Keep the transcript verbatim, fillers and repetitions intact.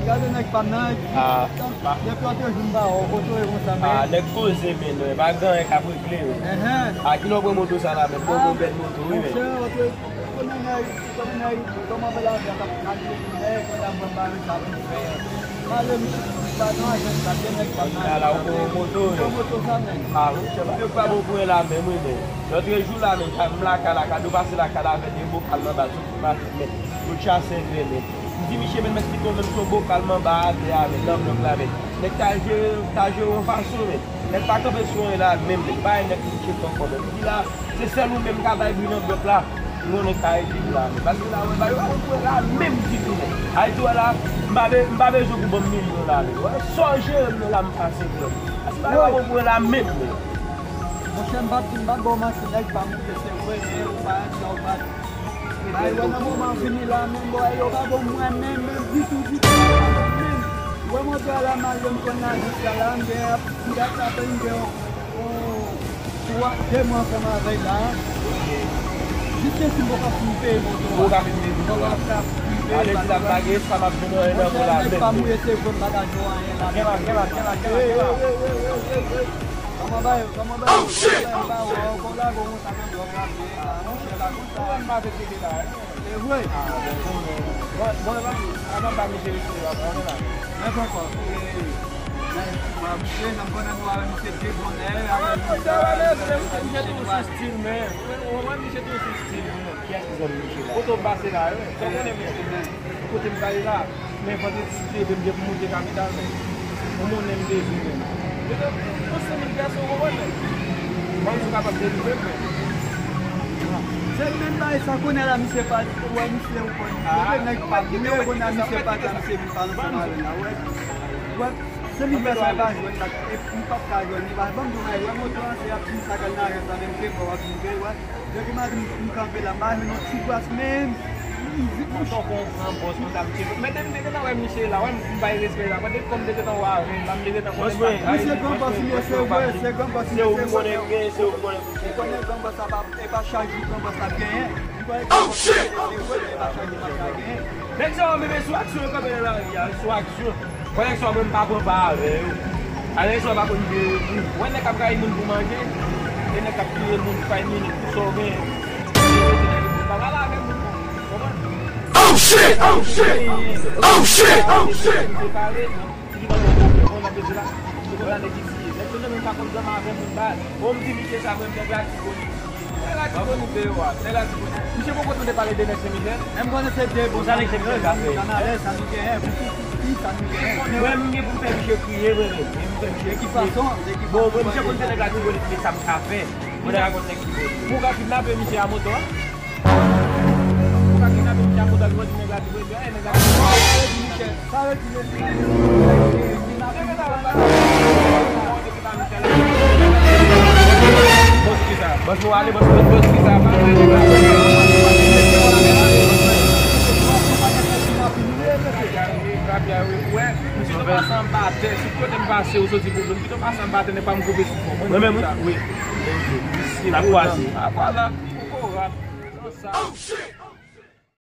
Gade nèg pa m nan, depi antre jou m pa wè w, kote w ye konsa, men. Ah, nèg poze, men, non, e pa gen anyen k ap regle, men. Enhen. Ah, kilè w pran moto sa la, men? Bon, bon, bèl moto, wi, men. Monchè, antre, kote nèg, kote nèg, kòman fè lavi a t ap kalkile, nèg, kote ap ban bagay sa pou fè. Pale, misye, pa nan ajan sa, gen nèg pa nan ajan sa, men. Ou pran moto, wi. Pran moto sa, men. Ah, monchè, pa yo pa bon pou en la, men, wi, men. Lòt jou la, men, m lakay la, kado pase lakay la avè de bokal nan bal, sou machin, men. Yo chase, men. M di misye, men, m eksplike w, men, se yon bokal m anba atè a, men, nan blòk la, men. Nèg ta jere, ta jere yon fason, men. Nèg pa kanpe sou anyen la, menm, men. Pa yon nèg ki chèf ankò, men. M di la, se sèl ou menm ka bay bri nan blòk la. M konnen ka ede m la, men. Paske la, wè, bagay yo pa bon pou la, menm ditou, men. Ayiti, wè la, m pa be-, m pa bezwen pou ban m milyon la, men. Wè, sa w jere m nan la, m pase, men. Paske bagay yo pa bon pou la, menm, men. Monchè, m pa t, m pa t ba w manti, nèg pa moute, se vre, men ou pa, sa ou pa Ay, wè nan moman vini la, menm bò, yo pa bon mwen menm, menm ditou, ditou, yo pa bon menm. Wè mwen pral la, m al jwenn konn la, jiska la, m gen ap, m gen ap, m gen yon, yon twa, de mwa ansanm avè l la. Jiska si m poko fin peye moto a. Ou ka fin peye moto a. Mwen pa ka fin peye. Ale di la, m pa gen espas, m ap jwenn anyen nan men w la menm. Monchè, nèg pa mouye, se vre, m pa ka jwenn anyen la. Kenbe la, kenbe la, kenbe la, kenbe la, kenbe la. Kòman ba yo, kòman ba yo, kòman ba yo, m pa wè w, kòman lage w konsa nan blòk la, men, ah, monchè, la, konsa. Ou wè m pa vle teke la, wi. E vre? Ah, bon, bon, bon. Bon, bon, bon, avan pa misye rete la, bon, la. Men poko. E, men, mwen, misye, nan bonè nou avè misye de bonè, avè misye, misye toujou sou stil, men. Ou konprann, misye toujou sou stil, men. Kiyès ki konn misye la? Kote w pase la, wi. Sa w konnen misye, men. Kote m pale la? Men vandredi si Dye vle m gen pou monte kapital, men. Ou monnen m bezwen, men. Mete yon senk mil pèsòn, ou konprann, men. Mwen, si w kapab delivre m, men. Se menm bagay sa, kounye a la, misye pa, ou wè misye, ou konn, ou wè nèg pa mouye, kounye a misye pa ka, misye vin pale ansanm avè l la, ou wè. Ou wè, senk mil pèsòn pa jwenn la, e m p ap ka jwenn li, ban m di w, wè moto a, se ap fin sa kal nan arè sa, menm ke fò w ap vin peye, wè. Depi maten m kanpe la, m pa jwenn yon ti gwas menm. M di, mwen tonton pran bòs konsa, misye. Men depi m te gentan wè misye la, wè m bay respè la. Mwen depi kòm m te gentan wè avè l la, m te gentan konnen bagay. Misye gran bòs li ye, se vre, se gran bòs li ye, se vre. Se ou ki konnen, se ou ki konnen. Ou konnen gran bòs la pa, e pa chak jou gran bòs la ap genyen. M konnen gran bòs li ye, se vre, e pa chak jou l ap ka genyen. Nèg sa yo menm sou aksyon yo kanpe nan lari a, sou aksyon. Wè nèg sa yo menm pa pran pa avè yo. A nèg sa yo pa konn jere moun. Wè nèg k ap rayi moun pou manje, e nèg k ap touye moun pou kay minit, pou sa w genyen. Pa pale avè moun non. Konprann? Oh shit! Oh shit! Oh shit! Oh shit! Se pale, ki pa konn konprann nan peyi la. Se konn nèg ki tiye. Nèg yo menm pa konn zanmi avè moun baz. Bon, m di misye sa, mwen nèg la ki konn. Nèg Latibonit deyò a, nèg Latibonit. Misye poko tande pale de nèg Sen Michèl? Menm konnen se de bon sa nèg Sen Michèl ka fè. Kanadè, sa nou genyen, pou ki, ki, ki, sa nou genyen. Mwen, m gen pou m fè misye kriye, mwen menm. M gen pou m fè misye kriye. De ki fason, de ki fason. Bon, mwen, misye konn se nèg Latibonit, men sa m ka fè. Mwen, nèg la konn nèg Latibonit. Pou w ka kidnape misye a moto a? Pou w ka kidnape misye a moto a, pou w di nèg Latibonit, eh, nèg Latibonit. Sa vle di, mesye, Bòs ki sa? Bòs nou ale, bòs, bòs, bòs ki sa? Pa pale la. Wè, m pito pase anba tè. Si kote m pase, ou soti pou m pito pase anba tè, nèg pa m koupe sou fò. Mwen menm, wi. Wi. N ap kwaze. Apa la, ou ko rap. Sa.